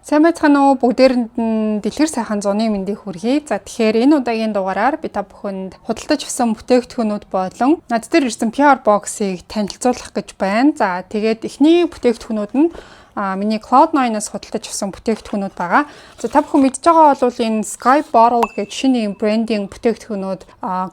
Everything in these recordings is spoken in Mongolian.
Сайн байцгаана уу, бүгдээрэнд нь дэлгэр сайхан зуны мэндийг хүргэе. За, тэгэхээр энэ удаагийн дугаараар би та бүхэнд худалдаж авсан бүтээгдэхүүнүүд болон над дээр ирсэн PR box-ыг танилцуулах гэж байна. За, тэгээд эхний бүтээгдэхүүнүүд нь миний Cloud9-аас худалдаж авсан бүтээгдэхүүнүүд байгаа. За, та бүхэн мэдж байгаа бол энэ Sky Bottle гэж шинэ юм брендинг бүтээгдэхүүнүүд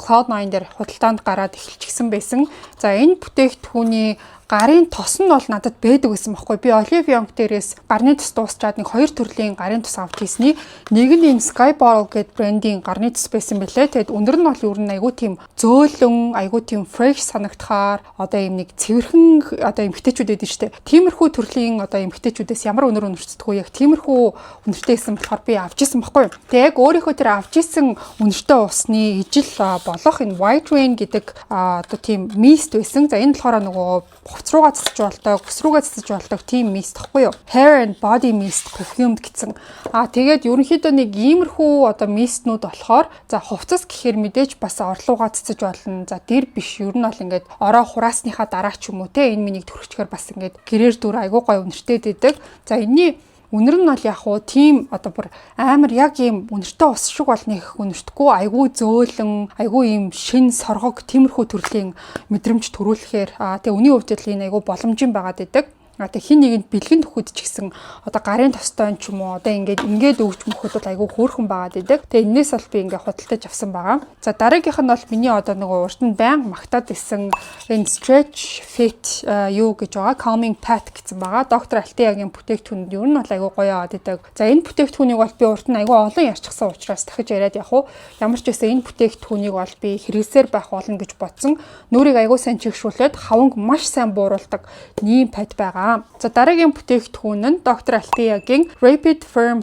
Cloud9 дээр худалдаанд гараад эхэлчихсэн байсан. За, энэ бүтээгдэхүүний гарын тос нь бол надад байдаг гэсэн байхгүй. Би Olive Young дээрээс гарны тос дуусчаад нэг хоёр төрлийн гарын тос авч ийсний. Нэг нь энэ Sky Bottle гэдэг брендийн гарны тос байсан бэлээ. Тэгэд үнэр нь бол ер нь айгүй тийм зөөлөн, айгүй тийм fresh санагдахаар одоо юм нэг цэвэрхэн одоо эмгтээчүүд байдаг шүү дээ. Тиймэрхүү төрлийн одоо эмгтээчүүдээс ямар үнэр үнэртдэггүй, яг тиймэрхүү үнэртэй байсан болохоор би авч исэн байхгүй. Тэгээ яг өөрийнхөө тэр авч исэн үнэртэй усны ижил болох энэ White Rain гэдэг одоо тийм mist байсан. За, энэ болохоор нөгөө хувцас руугаа цэцэж болдог, үс рүүгээ цэцэж болдог тийм mist тахгүй юу? Hair and body mist perfumed гэсэн. Аа, тэгээд ерөнхийдөө нэг иймэрхүү одоо mist нүүд болохоор, за, хувцас гэхээр мэдээж бас орлуугаа цэцэж болно. За, дэр биш, ер нь бол ингээд ороо хурааснийхаа дараа ч юм уу те, энэ миний төрөгчгөр бас ингээд гэрээр дүр айгуу гоё үнэртэй дэдэг. За, энэний үнэр нь бол яг уу тийм одоо бүр амар яг ийм үнэртэй ус шиг бол нэг үнэртэхгүй, айгүй зөөлөн, айгүй ийм шин соргог тиймэрхүү төрлийн мэдрэмж төрүүлэхээр тэгээ үний хувьд л энэ айгүй боломжийн байгаад идэг. А тэг хин нэгэнд бэлгэн төхөд ч гэсэн одоо гарын тостой ч юм уу, одоо ингээд ингээд өгч мөхөд бол айгүй хөөрхөн байгаад идэг. Тэгээ энээс бол би ингээд худалдаж авсан байгаа. За, дараагийнх нь бол миний одоо нөгөө урд нь байнга магтаад исэн энэ Stretch Fit юу гэж байгаа, Calming Pad гэсэн байгаа. Доктор Алтиягийн бүтээгдэхүүн ер нь бол айгүй гоё яваад идэг. За, энэ бүтээгдэхүүнийг бол би урд нь айгүй олон ярьчихсан учраас дахиж яриад явах уу. Ямар ч байсан энэ бүтээгдэхүүнийг бол би хэрэгсээр байх болно гэж бодсон. Нүрийг айгүй сайн чигшүүлээд хаванг маш сайн бууруулдаг нийм pad байгаа. За, дараагийн бүтээгдэхүүн нь Доктор Алтиягийн Rapid Firm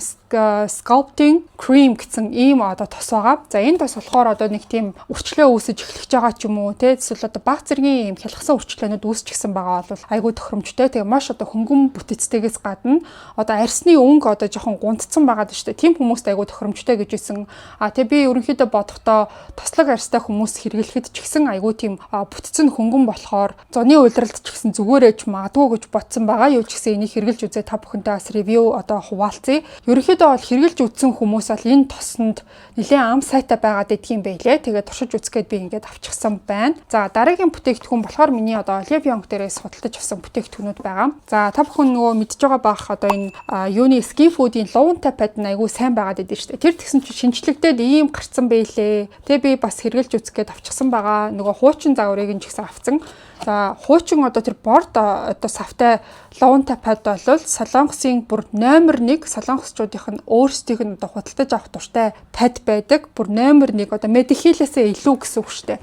Sculpting Cream гэсэн ийм одоо тос байгаа. За, энэ тос болохоор одоо нэг тийм үрчлээ үүсэж эхлэж байгаа ч юм уу те, эсвэл одоо баг зэргийн ийм хялгасан үрчлээнүүд үүсчихсэн байгаа бол айгүй тохиромжтой. Тэгээ маш одоо хөнгөн бүтэцтэйгээс гадна одоо арьсны өнгө одоо жоохон гунтцсан байгаа шүү дээ. Тийм хүмүүст айгүй тохиромжтой гэж хэлсэн. А тэгээ би ерөнхийдөө бодохдоо тослог арьстай хүмүүс хэрэглэхэд ч гэсэн айгүй тийм бүтэц нь хөнгөн болохоор зуны улиралд ч гэсэн зүгээр ээж магадгүй гэж бодсон байгаа. Юу ч гэсэн энийг хэрэглэж үзээ, та бүхэнтэй бас review одоо хуваалцъя. Ерөнхийдөө бол хэрэглэж үзсэн хүмүүс бол энэ тосонд нэлээд ам сайтай байгаад идэх юм байлээ. Тэгээд туршиж үзэх гээд би ингээд авчихсан байна. За, дараагийн бүтээгдэхүүн болохоор миний одоо Olive Young дээрээс худалдаж авсан бүтээгдэхүүнүүд байгаа. За, та бүхэн нөгөө мэдж байгаа бах, одоо энэ юуны Skin Food-ийн луунтай pad нь айгүй сайн байгаад идэв шүү дээ. Тэр тэгсэн чинь шинжлэгдээд ийм гарцсан байлээ. Тэгээ би бас хэрэглэж үзэх гээд авчихсан байгаа. Нөгөө хуучин загварыг нь ч гэсэн авцсан. За, хуучин одоо тэр борд одоо савтай луунтай pad бол Солонгосын бүр номер 1, солонгосчуудынх нь өөрсдийнх нь одоо худалдаж авах дуртай pad байдаг. Бүр номер 1, одоо Mediheal-ээсээ илүү гэсэн үг шүү дээ.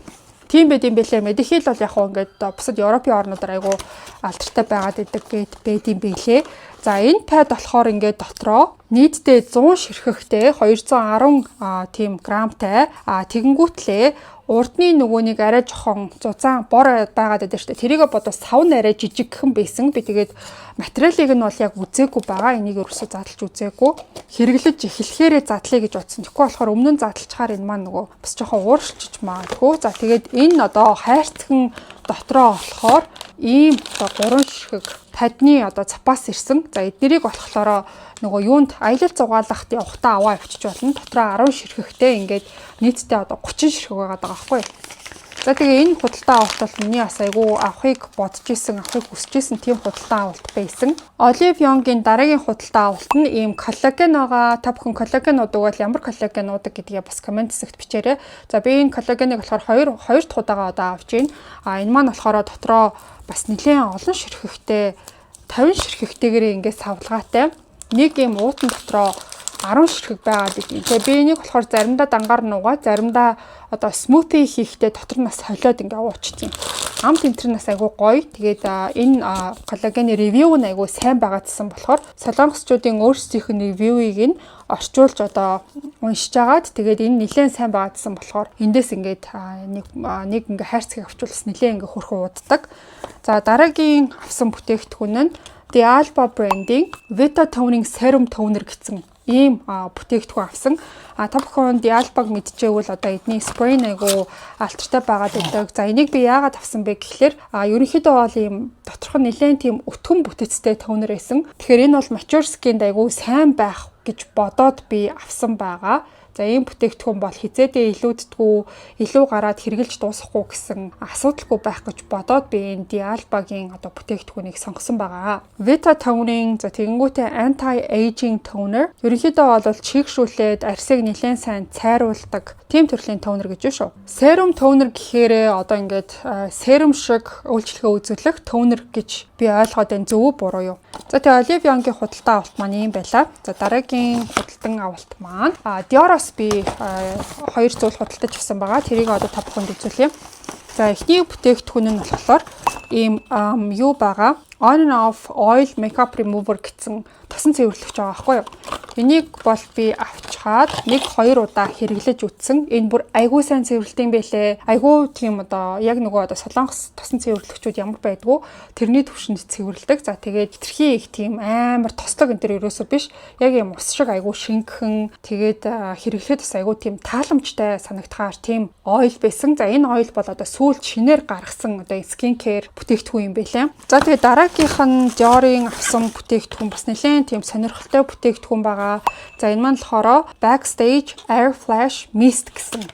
Тийм байд юм бэлээ. Mediheal бол яг хуу ингээд бусад Европын орнуудаар айгу алдартай байгаад идэг гэд байд юм бэлээ. За, энэ pad болохоор ингээд дотроо нийтдээ 100 ширхэгтэй, 210 тийм грамтай, тэгэнгүүтлээ урдны нөгөө нэг арай жохон зузаан бор байгаад байдаг шүү дээ. Тэрийг бодвол сав нь арай жижигхэн байсан. Би тэгээд материалыг нь бол яг үзээгүй байгаа. Энийг ерөөсөө задлж үзээгүй. Хэрэглэж эхлэхээрээ задлая гэж бодсон. Тэгэхгүй болохоор өмнө нь задлчаар энэ маань нөгөө бас жоохон ууршилчиж магадгүй. За, тэгээд энэ одоо хайрцаган дотроо болохоор ийм одоо гурван ширхэг pad ны одоо запас ирсэн. За, эднэрийг болохоор нөгөө юунд аялал зугаалахт явахдаа аваа явчих болно. Дотроо 10 ширхэгтэй, ингээд нийтдээ одоо 30 ширхэг байгаа даа байхгүй. За, тэгээ энэ худалдаа авалт бол миний бас айгүй авахыг бодож исэн, авахыг хүсэж исэн тийм худалдаа авалт байсан. Olive Young-ийн дараагийн худалдаа авалт нь ийм коллаген байгаа. Та бүхэн коллаген уудаг бол ямар коллаген уудаг гэдгээ бас comment хэсэгт бичээрэй. За, би энэ коллагеныг болохоор хоёр хоёр дахь удаага одоо авч байна. А энэ маань болохоор дотроо бас нэлээд олон ширхэгтэй, 50 ширхэгтэйгээрээ ингээд савлгаатай. Нэг юм уутан дотроо 10 ширхэг байгаад идэв. Тэгээ би энийг болохоор заримдаа дангаар нуугаа, заримдаа одоо smoothie хийхдээ дотор нь бас холиод ингээ ууччих юм. Ам тэнтэр нас айгу гоё. Тэгээд энэ коллагены review нь айгу сайн байгаадсан болохоор солонгосчуудын өөрсдийнх нь review ыг нь орчуулж одоо уншиж агаад, тэгээд энэ нэлээд сайн байгаадсан болохоор эндээс ингээд нэг нэг ингээ хайрцгийг авчулсан, нэлээд ингээ хөрхөн уддаг. За, дараагийн авсан бүтээгдэхүүн нь The Alba brand-ийн Vita Toning Serum Toner гэсэн Ийм бүтээгдэхүүн авсан. А та бүхэн d'Alba-г мэдчихэвэл одоо эдний spray айгу алдартай байгаад байдаг. За, энийг би яагаад авсан бэ гэхлээр ерөнхийдөө бол ийм доторх нь нэлээд тийм өтгөн бүтэцтэй toner байсан. Тэгэхээр энэ бол mature skin-д айгу сайн байх гэж бодоод би авсан байгаа. За, ийм бүтээгдэхүүн бол хэзээдээ илүүддэггүй, илүү гараад хэрэглэж дуусахгүй гэсэн асуудалгүй байх гэж бодоод би энэ d'Alba-гийн одоо бүтээгдэхүүнийг сонгосон байгаа. Vita Toning, за, тэгэнгүүтээ anti aging toner. Ерөнхийдөө бол чийгшүүлээд арьсыг нэлээд сайн цайруулдаг тийм төрлийн toner гэж шүү. Serum toner гэхээр одоо ингээд serum шиг үйлчилгээ үзүүлэх toner гэж би ойлгоод байна. Зөв үү, буруу юу? За, тэгээ Olive Young-ийн худалдаа авалт маань ийм байлаа. За, дараагийн худалдан авалт маань Dior-оос би хоёр зүйл худалдаж авсан байгаа. Тэрийг одоо та бүхэнд үзүүлье. За, эхний бүтээгдэхүүн нь болохоор ийм юу байгаа. On and off oil makeup remover гэсэн тосон цэвэрлэгч байгаа байхгүй юу? Энийг бол би авчхаад нэг хоёр удаа хэрэглэж үзсэн. Энэ бүр айгүй сайн цэвэрлэдэг юм байлээ. Айгүй тийм одоо яг нөгөө одоо солонгос тосон цэвэрлэгчүүд ямар байдгүй, тэрний төвшөнд цэвэрлэдэг. За, тэгээд хэтэрхий их тийм амар тослог энэ төр ерөөсөө биш. Яг юм ус шиг айгүй шингхэн, тэгээд хэрэглэхэд бас айгүй тийм тааламжтай санагдахаар тийм oil байсан. За, энэ oil бол одоо сүүлд шинээр гаргасан одоо skin care бүтээгдэхүүн юм байлээ. За, тэгээд дараагийнх нь Dior-ын авсан бүтээгдэхүүн бас нэлээд тийм сонирхолтой бүтээгдэхүүн байгаа. За, энэ маань болохоор Backstage Air Flash Mist гэсэн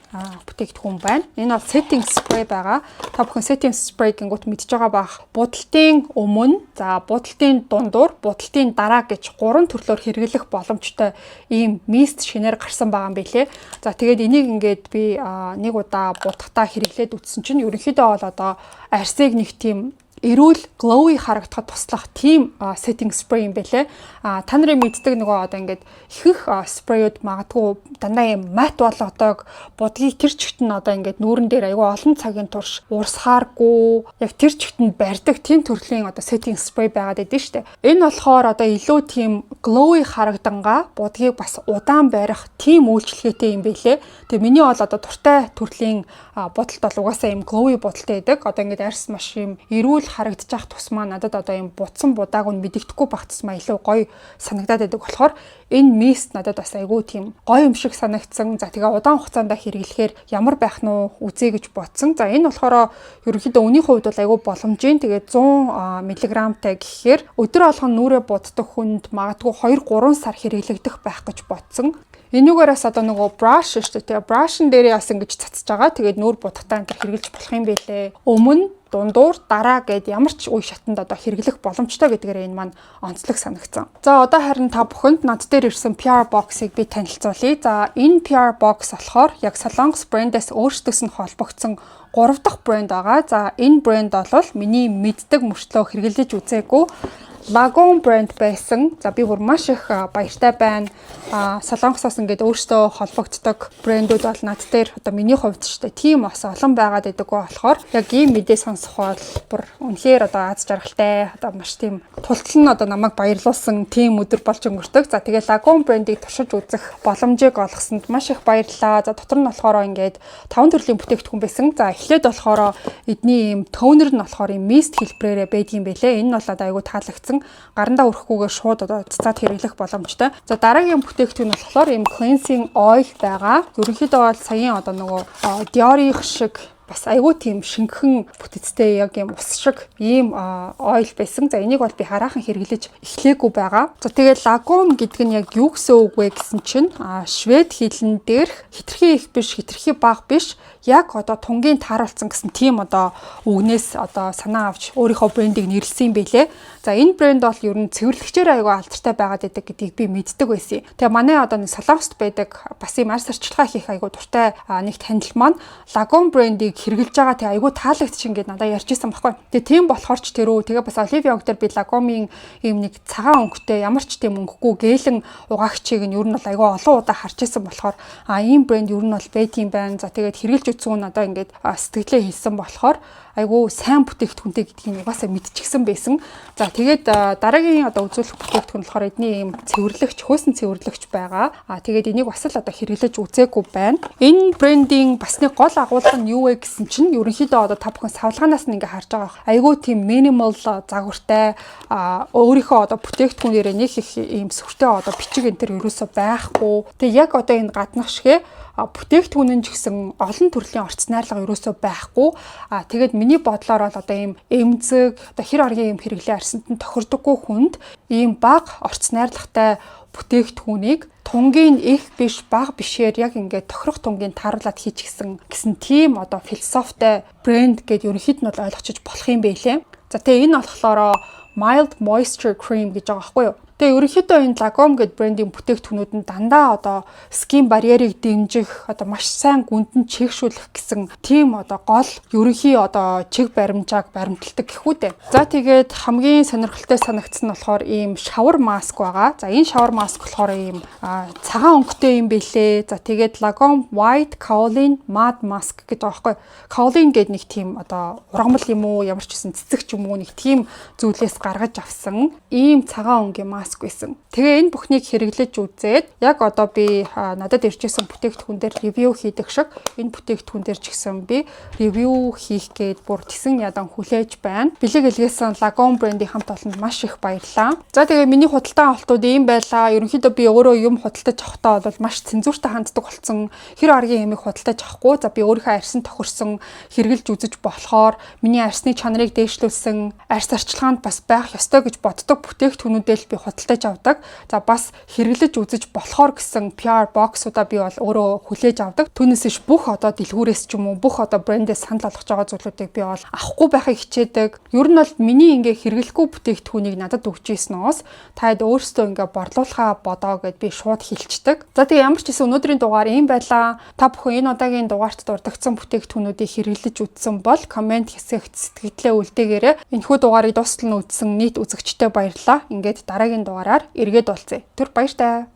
бүтээгдэхүүн байна. Энэ бол setting spray байгаа. Та бүхэн setting spray гэнгүүт мэдж байгаа бах. Будалтын өмнө, за, будалтын дундуур, будалтын дараа гэж гурван төрлөөр хэрэглэх боломжтой ийм mist шинээр гарсан байгаа юм билээ. За, тэгээд энийг ингээд би нэг удаа будахтаа хэрэглээд үзсэн чинь ерөнхийдөө бол одоо арьсыг нэг тийм эрүүл, glowy харагдахад туслах тийм setting spray юм байлээ. А та нарын мэддэг нөгөө одоо ингээд ихэнх spray-ууд магадгүй дандаа юм matte болгодог, будгийг тэр чигт нь одоо ингээд нүүрэн дээр айгүй олон цагийн турш урсгааргүй яг тэр чигт нь барьдаг тийм төрлийн одоо setting spray байгаад байдсан шүү дээ. Энэ болохоор одоо илүү тийм glowy харагдангаа будгийг бас удаан барих тийм үйлчилгээтэй юм байлээ. Тэгээ миний бол одоо дуртай төрлийн будалт бол угаасаа юм glowy будалтай байдаг. Одоо ингээд арьс маш юм эрүүл харагдчих тусмаа надад одоо юм будсан будааг нь мэдэгдэхгүй байх тусмаа илүү гоё санагдаад байдаг болохоор энэ mist надад бас айгүй тийм гоё юм шиг санагдсан. За, тэгээ удаан хугацаанд хэрэглэхээр ямар байх нь үзье гэж бодсон. За, энэ болохоор ерөнхийдөө үнийн хувьд бол айгүй боломжийн. Тэгээ 100 мг-тай гэхээр өдөр болгон нүүрээ буддаг хүнд магадгүй 2 3 сар хэрэглэгдэх байх гэж бодсон. Энүүгээрээс одоо нөгөө brush шүү дээ. Тэгээ brush-н дээрээ бас ингэж цацж байгаа. Тэгээд нүүр будахтаа энэ хэрэглэж болох юм байлээ. Өмнө, дундуур, дараа гэд ямар ч үе шатанд одоо хэрэглэх боломжтой гэдгээр энэ маань онцлог санагдсан. За, одоо харин та бүхэнд над дээр ирсэн PR box-ыг би танилцуулъя. За, энэ PR box болохоор яг Солонгос брэндээс өөрсдөөс нь холбогдсон 3 дахь брэнд байгаа. За, энэ брэнд бол миний мэддэг мөртлөө хэрэглэж үзээгүй Lagom брэнд байсан. За, би бүр маш их баяртай байна. Солонгосоос ингээд өөрсдөө холбогддог брэндүүд бол над дээр одоо миний хувьд ч тийм бас олон байгаад байдаггүй болохоор яг ийм мэдээ сонсох бол бүр үнэхээр одоо аз жаргалтай, одоо маш тийм тултал нь одоо намайг баярлуулсан тийм өдөр болж өнгөрдөг. За, тэгээ Lagom брендийг туршиж үзэх боломжийг олгосонд маш их баярлалаа. За, дотор нь болохоор ингээд таван төрлийн бүтээгдэхүүн байсан. За, эхлээд болохоор эдний ийм toner нь болохоор ийм mist хэлбэрээрээ байдгийн байлээ. Энэ нь бол одоо айгүй таалагдсан, гарандаа өрөхгүйгээр шууд одоо цацаад хэрэглэх боломжтой. За, дараагийн бүтээгдэхүүн нь болохоор ийм cleansing oil байгаа. Ерөнхийдөө бол саяын одоо нөгөө Dior-ийн шиг бас айгүй тийм шингэн бүтэцтэй, яг юм ус шиг ийм oil байсан. За, энийг бол би хараахан хэрэглэж эхлээгүй байгаа. За, тэгээд Lagom гэдэг нь яг юу гэсэн үг вэ гэсэн чинь швед хэлэн дээрх хэтэрхий их биш, хэтэрхий бага биш, яг одоо тунгийн тааруулсан гэсэн тийм одоо үгнээс одоо санаа авч өөрийнхөө брендийг нэрлэсэн юм байлээ. За, энэ брэнд бол ер нь цэвэрлэгчээр айгүй алдартай байгаад байдаг гэдгийг би мэддэг байсан. Тэгээ манай одоо нэг Солонгост байдаг бас ийм арьс арчилгаа хийх айгүй дуртай нэг танил маань Lagom брендийг хэрэглэж байгаа, тэгээ айгүй таалагдчих ингээд надад ярьж исэн байхгүй. Тэгээ тийм болохоор ч тэрөө тэгээ бас Olive Young дээр би Lagom-ын ийм нэг цагаан өнгөтэй, ямар ч тийм өнгөгүй гээлийн угаагчийг нь ер нь бол айгүй олон удаа харж исэн болохоор ийм брэнд ер нь бол байдгийн байна. За, тэгээд хэрэглэж үзсэн нь одоо ингээд сэтгэлээ хэлсэн болохоор айгүй сайн бүтээгдэхүүнтэй гэдгийг угаасаа мэдчихсэн байсан. За, тэгээд дараагийн одоо үзүүлэх бүтээгдэхүүн болохоор эдний ийм цэвэрлэгч, хөөсөн цэвэрлэгч байгаа. А тэгээд энийг бас л одоо хэрэглэж үзээгүй байна. Энэ брендийн бас нэг гол агуулга нь юу вэ гэсэн чинь ерөнхийдөө одоо та бүхэн савлгаанаас нь ингээ харж байгаа. Айгүй тийм minimal загвартай, өөрийнхөө одоо бүтээгдэхүүнээрээ нэг их ийм сүртэй одоо бичиг энэ төр ерөөсөө байхгүй. Тэгээ яг одоо энэ гаднах шигэ бүтээгдэхүүн нь ч гэсэн олон төрлийн орц найрлага ерөөсөө байхгүй. А тэгээд миний бодлоор бол одоо ийм эмзэг, одоо хэр оргийн юм хэрэглээ арьсанд нь тохирдоггүй хүнд ийм бага орц найрлагатай бүтээгдэхүүнийг тунгийн их биш, бага бишээр яг ингээд тохирох тунгийн тааруулаад хийчихсэн гэсэн тийм одоо философитой брэнд гэд ерөнхийд нь бол ойлгочих болох юм байлээ. За, тэгээ энэ болохоор mild moisture cream гэж байгаа байхгүй юу? Тэгээ ерөнхийдөө энэ Lagom гэд брендийн бүтээгдэхүүнүүд нь дандаа одоо skin barrier-ыг дэмжих, одоо маш сайн гүндэн чийгшүүлэх гэсэн тийм одоо гол ерөнхий одоо чиг баримжааг баримталдаг гэх үү дээ. За, тэгээд хамгийн сонирхолтой санагдсан нь болохоор ийм shower mask байгаа. За, энэ shower mask болохоор ийм цагаан өнгөтэй юм бэлээ. За, тэгээд Lagom White Kaolin Mud Mask гэж байгаа байхгүй. Kaolin гэдэг нэг тийм одоо ургамал юм уу, ямар ч гэсэн цэцэг ч юм уу, нэг тийм зүйлээс гаргаж авсан ийм цагаан өнгийн маск байсан. Тэгээ энэ бүхнийг хэрэглэж үзээд яг одоо би надад ирж исэн бүтээгдэхүүн дээр review хийдэг шиг энэ бүтээгдэхүүн дээр ч гэсэн би review хийх гээд бүр тэсэн ядан хүлээж байна. Бэлэг илгээсэн Lagom брендийн хамт олонд маш их баярлалаа. За, тэгээ миний худалдан авалтууд ийм байлаа. Ерөнхийдөө би өөрөө юм худалдаж авахдаа бол маш цензуртай ханддаг болсон. Хэр аргийн юмыг худалдаж авахгүй. За, би өөрийнхөө арьсан тохирсон, хэрэглэж үзэж болохоор миний арьсны чанарыг дээшлүүлсэн, арьс арчилгаанд бас байх ёстой гэж боддог бүтээгдэхүүнүүдээ л би худалдаж авдаг. За, бас хэрэглэж үзэж болохоор гэсэн PR box-уудаа би бол өөрөө хүлээж авдаг. Түүнээс биш бүх одоо дэлгүүрээс ч юм уу, бүх одоо брэндээс санал болгож байгаа зүйлүүдийг би бол авахгүй байхыг хичээдэг. Ер нь бол миний ингээ хэрэглэхгүй бүтээгдэхүүнийг надад өгч ийсэн ус таад өөрсдөө ингээ борлуулахаа бодоо гэд би шууд хэлчихдэг. За, тэгээ ямар ч гэсэн өнөөдрийн дугаар ийм байлаа. Та бүхэн энэ удаагийн дугаарт дурдагдсан бүтээгдэхүүнүүдийг хэрэглэж үзсэн бол comment хэсэгт сэтгэлдээ үлдээгээрэй. Энэхүү дугаарыг дуустал нь үзсэн нийт үзэгчтэй баярлалаа. Ингээд дараагийн дугаараар эргээд уулзъя. Түр баяртай.